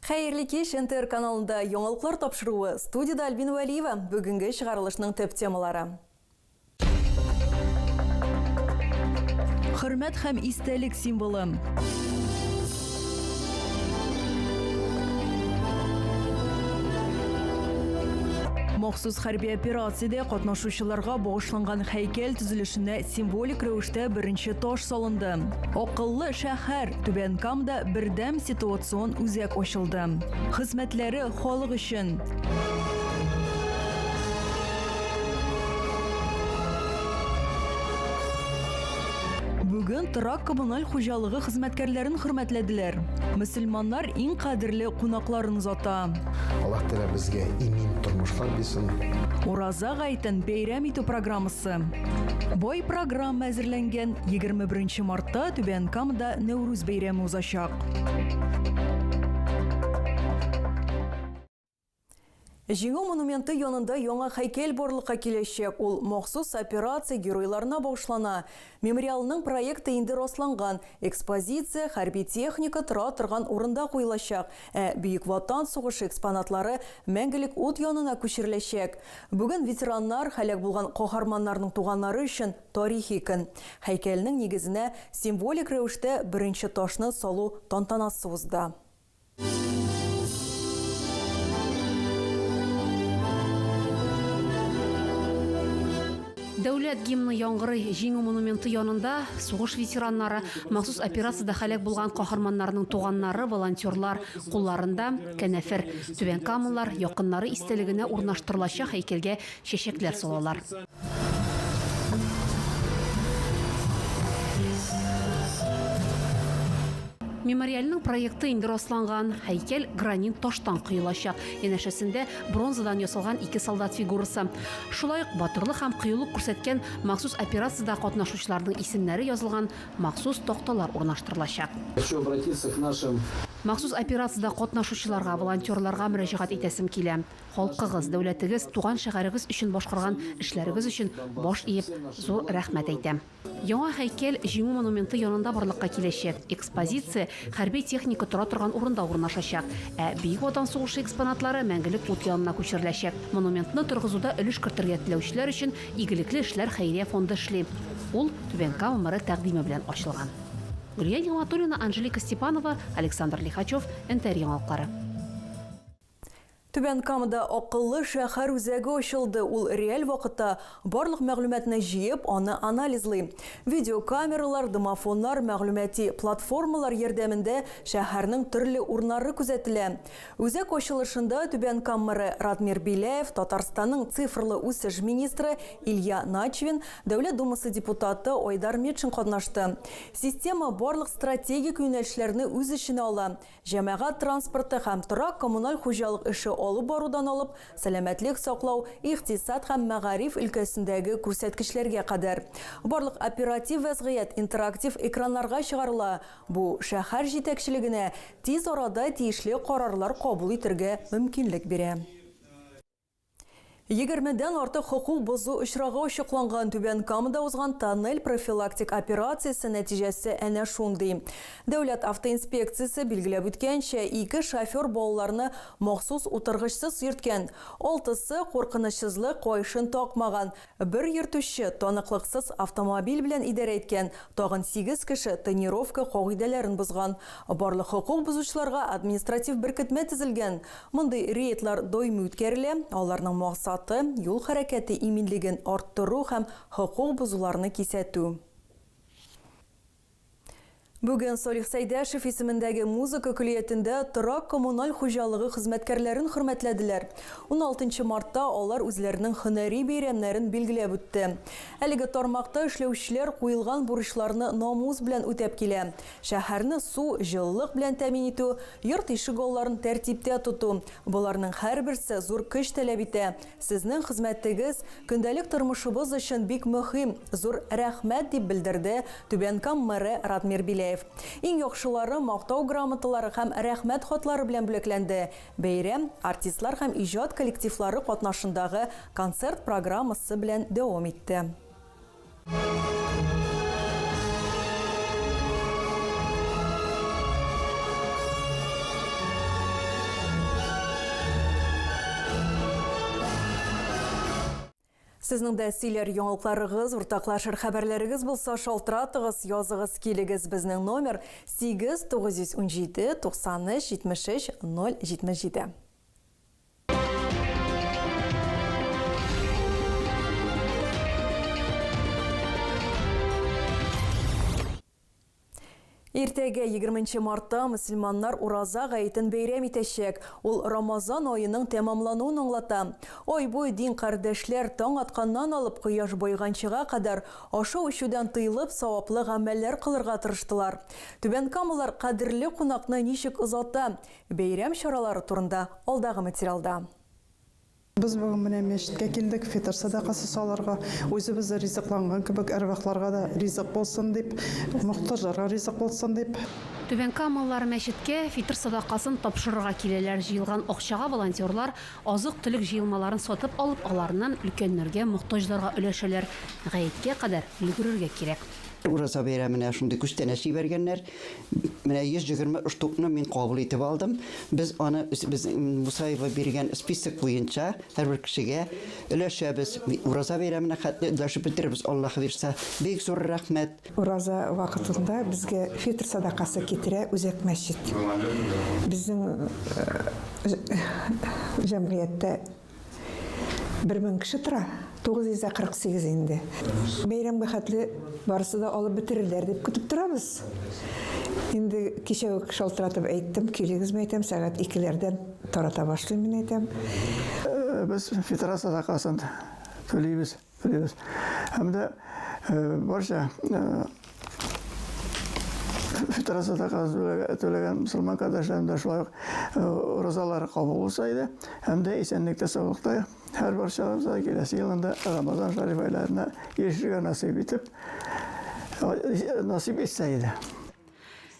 Хәерле кич, НТР каналында яңалыклар тапшыруы. Студиядә Альбина Вәлиева. Бүгенге чыгарылышның төп темалары. Хөрмәт һәм истәлек символы. Махсус хәрби операциядә катнашучыларга багышланган һәйкәл төзелешенә символик рәвештә беренче таш салынды. Акыллы шәһәр, Түбән Камада бердәм ситуацион үзәк ачылды. Хезмәтләре халык өчен. Бүген торак-коммуналь хуҗалыгы хезмәткәрләрен хөрмәтләделәр. Мөселманнар иң кадерле кунакларын озата. Аллаһ Тәгалә безгә имин тормышлар бирсен. Ураза гаетен бәйрәм итү программасы. Бай программа әзерләнгән. 21 мартта Түбән Камада Нәүрүз бәйрәме узачак. Җиңү монументы янында яңа һәйкәл барлыкка киләчәк. Ул махсус операция геройларына багышлана. Мемориалның проекты инде расланган. Экспозиция хәрби техника тора торган урында куелачак, ә Бөек Ватан сугышы экспонатлары Мәңгелек ут янына күчереләчәк. Бүген ветераннар, һәлак булган каһарманнарның туганнары өчен тарихи көн. Һәйкәлнең нигезенә символик рәвештә беренче ташны салу тантанасы узды. Дәүләт гимны яңгырый. Җиңү монументы янында сугыш ветераннары, махсус операциядә һәлак булган каһарманнарның туганнары, волонтерлар, кулларында канәфер. Түбән Камалылар якыннары истәлегенә урнаштырылачак һәйкәлгә чәчәкләр салалар. Мемориалның проекты инде расланган. Һәйкәл гранит таштан коелачак. Янәшәсендә бронзадан ясалган ике солдат фигурасы. Шулай ук батырлык һәм кыюлык күрсәткән махсус операциядә катнашучыларның исемнәре язылган махсус такталар урнаштырылачак. Хочу обратиться к нашим. Махсус операциядә катнашучыларга, волонтерларга мөрәҗәгать итәсем килә. Халкыгыз, дәүләтегез, туган шәһәрегез өчен башкарган эшләрегез өчен баш иеп, зур рәхмәт әйтәм. Яңа һәйкәл Җиңү монументы янында барлыкка киләчәк. Экспозиция хәрби техника тора торган урында урнашачак. Ә Бөек Ватан сугышы экспонатлары Мәңгелек ут янына күчереләчәк. Монументны торгызуда өлеш кертергә теләүчеләр өчен Игелекле эшләр хәйрия фонды эшли. Ул Түбән Кама мэры тәкъдиме белән ачылган. Гөлия Нигъмәтуллина, Анжелика Степанова, Александр Лихачев, НТР яңалыклары. Түбән Камада акыллы шәһәр үзәге ачылды. Ул реаль вакытта барлык мәгълүматны җыеп, аны анализлый. Видеокамералар, домофоннар, мәгълүмати платформалар ярдәмендә шәһәрнең төрле урыннары күзәтелә. Үзәк ачылышында Түбән Кама мэры Радмир Беляев, Татарстанның цифрлы үсеш министры Илья Начвин, Дәүләт Думасы депутаты Айдар Метшин катнашты. Система барлык стратегик юнәлешләрне үз эченә ала. Җәмәгать транспорты һәм торак-коммуналь хуҗалык эше алып барудан алып, сәламәтлек саклау, икътисад һәм мәгариф өлкәсендәге күрсәткечләргә кадәр. Барлык оператив вәзгыять интерактив экраннарга чыгарыла, бу шәһәр җитәкчелегенә тиз арада тиешле карарлар кабул итергә мөмкинлек бирә. Егермедән артык хокук бозу очрагы ачыкланган Түбән Камада узган тоннель профилактик операциясе нәтиҗәсе әнә шундый. Дәүләт автоинспекциясе билгеләп үткәнчә, ике шофер балаларны махсус утыргычсыз йөрткән, алтысы куркынычсызлык каешын такмаган, Бер йөртүче таныклыксыз автомобиль белән идарә иткән, тагын сигез кеше тонировка кагыйдәләрен бозган. Барлык хокук бозучыларга административ беркетмә төзелгән. Мондый рейдлар даими үткәрелә, аларның максаты, юл хәрәкәте иминлеген арттыру һәм хокук бозуларны кисәтү. Бүген Салих Сәйдәшев исемендәге музыка көллиятендә торак-коммуналь хуҗалыгы хезмәткәрләрен хөрмәтләделәр. 16 мартта алар үзләренең һөнәри бәйрәмнәрен билгеләп үтте. Әлеге тармакта эшләүчеләр куелган бурычларны намус белән үтәп килә. Шәһәрне су, җылылык белән тәэмин итү, йорт ишегалларын тәртиптә тоту, боларның һәрберсе зур көч таләп итә. Сезнең хезмәтегез көндәлек тормышыбыз өчен бик мөһим, зур рәхмәт, дип белдерде Түбән Кам мэры Радмир Беляев. Иң яхшылары Мактау грамоталары һәм Рәхмәт хатлары белән бүләкләнде. Бәйрәм артистлар һәм иҗат коллективлары катнашындагы концерт программасы белән дәвам итте. Сезнең дә сөйләр яңалыкларыгыз, уртаклашыр хәбәрләрегез булса, шалтыратыгыз, языгыз, килегез. Безнең номер 8 917 93 73 077. Иртәгә 20 мартта мөселманнар Ураза гаетен бәйрәм итәчәк. Ул Рамазан аеның тәмамлануын аңлата. Ай буе дин кардәшләр таң атканнан алып кояш баеганчыга кадәр ашау-эчүдән тыелып, саваплы гамәлләр кылырга тырыштылар. Түбәнкамалар кадерле кунакны ничек озата? Бәйрәм чаралары турында алдагы материалда. Без бүген менә мәчеткә килдек, фитыр сәдакасы салырга. Үзебез дә ризыкланган кебек, әрвахларга да ризык булсын дип, мохтаҗларга ризык булсын дип. Түбәнкамалылар мәчеткә фитыр сәдакасын тапшырырга киләләр. Җыелган акчага волонтерлар азык-төлек җыелмаларын сатып алып, аларны өлкәннәргә, мохтаҗларга өләшәләр. Гаеткә кадәр өлгерергә кирәк. Ураза бәйрәменә шундый күчтәнәч җибәргәннәр. Менә 120 штукны мин кабул итеп алдым. Без аны без Мусаева биргән список буенча һәрбер кешегә өләшәбез. Ураза бәйрәменә хәтле өләшеп бетерербез, Аллаһы бирса. Бик зур рәхмәт. Ураза вакытында безгә фитр садакасы китерә үзәк мәчет. Безнең җәмгыятьтә 1000 кеше тора, 948 инде. Бәйрәмгә хәтле барысы да алып бетерерләр дип көтеп торабыз. Инде кичә үк шалтыратып әйттем, килегез, мәйтәм, сәгать икеләрдән тарата башлыйм, мин әйтәм. Без фитра садакасын түлибез. Түлибез. Һәм дә барча фитра садакасы түләгән мөселман кардәшләрем дә шулай ук уразалары кабул булса иде. Һәм дә исәнлектә, саулыкта һәр барчабызга киләсе елында Рамазан шәриф айларына ирешергә насыйп итеп, насыйп итсә иде.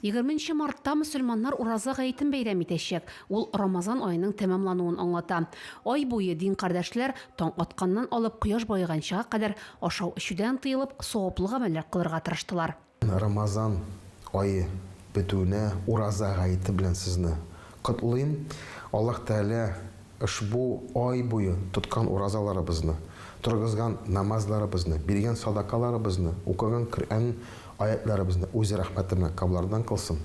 Егерменче мартта мөселманнар Ураза гаетен бәйрәм итәчәк. Ул Рамазан аеның тәмамлануын аңлата. Ай буе дин кардәшләр таң атканнан алып кояш баеганчыга кадәр ашау-эчүдән тыелып, саваплы гамәлләр кылырга тырыштылар. Рамазан ае бетүенә Ураза гаете белән сезне котлыйм. Аллаһ Тәгалә Ошбу ай буе тоткан уразаларыбызны, торгызган намазларыбызны, биргән садакаларыбызны, укыган Коръән аятьләребезне Үз рәхмәте белән кабуллардан кылсын.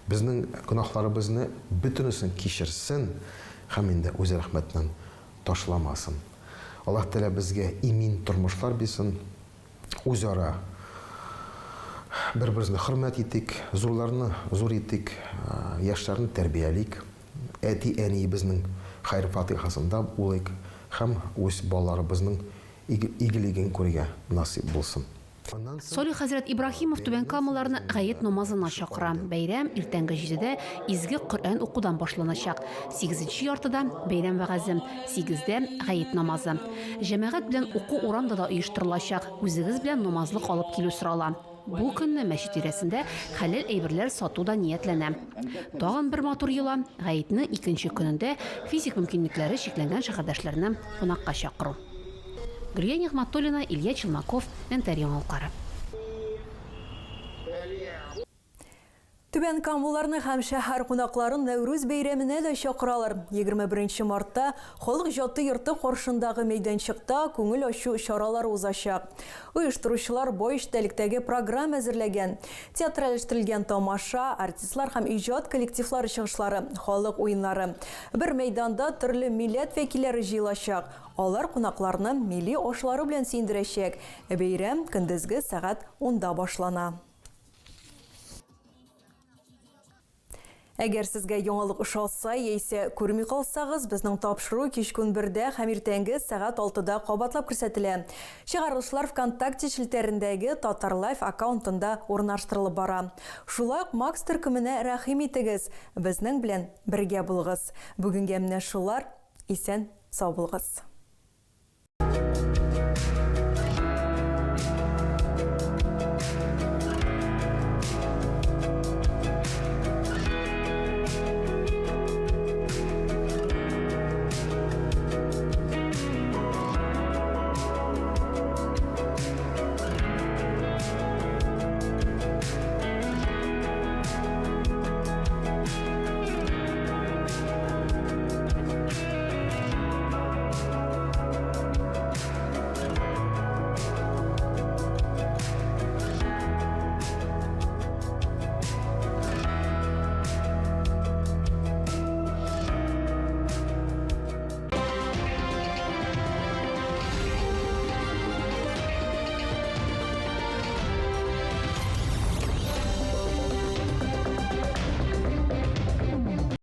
Безнең гөнаһларыбызны бөтенесен кичерсен һәм инде Үз рәхмәтеннән ташламасын. Аллаһ Тәгалә безгә имин тормышлар бирсен. Үзара бер-беребезне хөрмәт итик, зурларны зур итик, яшьләрне тәрбиялик, әти-әниебезнең хәер-фатыйхасында булыйк һәм үз балаларыбызның игелеген күрергә насыйп булсын. Салих хәзрәт Ибраһимов түбәнкамалыларны гает намазына чакыра. Бәйрәм иртәнге җидедә изге Коръән укудан башланачак. Сигезенче яртыда, бәйрәм вәгазе, сигездә, гает намазы. Җәмәгать белән уку урамда да оештырылачак, үзегез белән намазлык алып килү сорала. Бу көнне мәчет тирәсендә хәләл әйберләр сату да ниятләнә. Тагын бер матур йола, гаетнең икенче көнендә физик мөмкинлекләре чикләнгән шәһәрдәшләрне кунакка чакыру. Гөлия Нигъмәтуллина, Илья Челноков, НТР Яңалыклары. Түбән Камалыларны һәм шәһәр кунакларын Нәүрүз бәйрәменә дә чакыралар. 21 мартта Халык иҗаты йорты каршындагы мәйданчыкта күңел ачу чаралары узачак. Оештыручылар бай эчтәлектәге программа әзерләгән. Театральләштерелгән тамаша, артистлар һәм иҗат коллективлары чыгышлары, халык уеннары. Бер мәйданда төрле милләт вәкилләре җыелачак. Алар кунакларны милли ашлары белән сөендерәчәк. Бәйрәм көндезге сәгать унда башлана. Әгәр сезгә яңалык ошаса яисә күрми калсагыз, безнең тапшыру кичке унбердә һәм иртәнге сәгать алтыда кабатлап күрсәтелә. Чыгарылышлар ВКонтакте челтәрендәге Татарлайф аккаунтында урнаштырылып бара. Шулай ук Макс төркеменә рәхим итегез, безнең белән бергә булыгыз. Бүгенгә менә шулар, исән сау булыгыз.